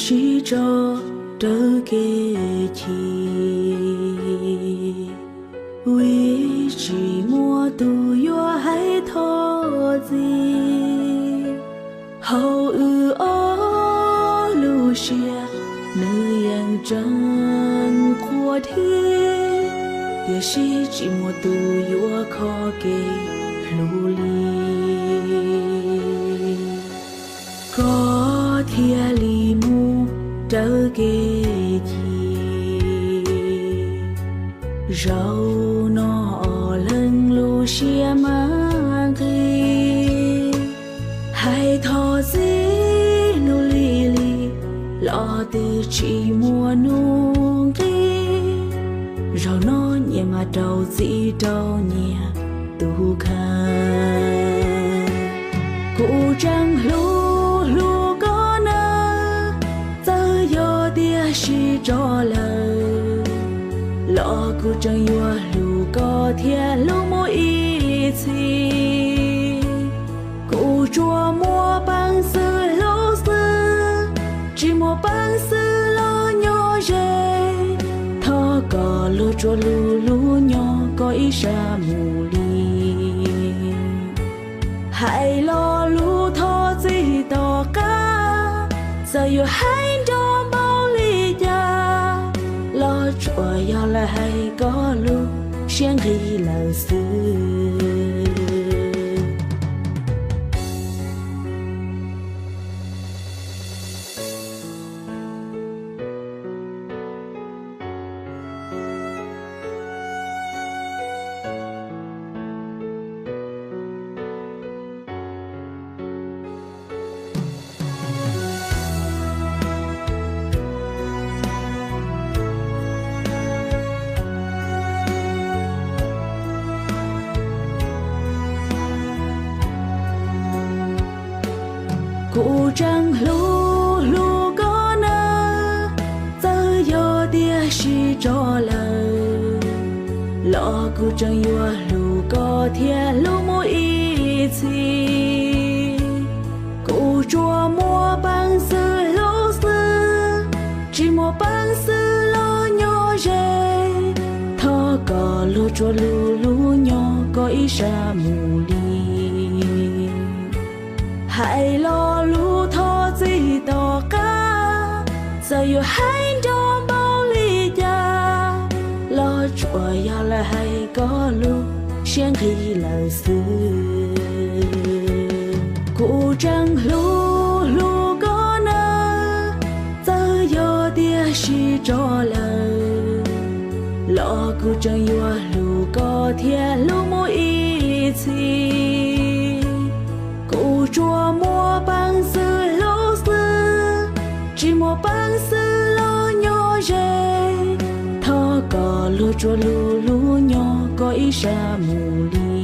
sib tso rawv kev chim, vim tsis muaj tus yuav hais thov txim. Hauv wb ob lub siab, nws yeej tseem qhuav dib, tiam sis tsis muaj tus yuav kho kev hlub li. Koj thiaj li mus rawv kev chim, zaum no ob leeg lub siab mas nqig. Hais thov txim hnub lig lig los twb tsis muaj nuj nqis, zaum no nyias mas rau txim rau nyias tus kheej. Kuv tseem hlub hlub koj nawb, txawm yog tias sib tso lawm, los kuv tseem yuav hlub koj thiab hlub mus ib txhis. Kuv tsuas muaj peev xwm hlub xwb, tsis muaj peev xwm los nyob ze. Thov koj luag tsuas hlub hlub nyob koj ib sab mus li. Hais lo lus thov txim tom qab, txawm yuav hais nrov npaum li cas, los tsuas yog lawv hais koj lub siab nqig lawm xwb. Kuv tseem hlub hlub koj nawb, txawm yog tias sib tso lawm, los kuv tseem yuav hlub koj thiab hlub mus ib txhis. Kuv tsuas muaj peev xwm hlub xwb, tsis muaj peev xwm los nyob ze. Thov koj luag tsuas hlub hlub nyob koj ib sab mus li. Hais lo lus thov txim tom qab, txawm yuav hais nrov npaum li cas, los tsuas yog lawv hais koj lub siab nqig lawm xwb. Kuv tseem hlub hlub koj nawb, txawm yog tias sib tso lawm, los kuv tseem yuav hlub koj thiab hlub mus ib txhis. Kuv tsuas muaj peev xwm hlub xwb, tsis muaj peev xwm los nyob ze. Thov koj luag tsuas hlub hlub nyob koj ib sab mus li.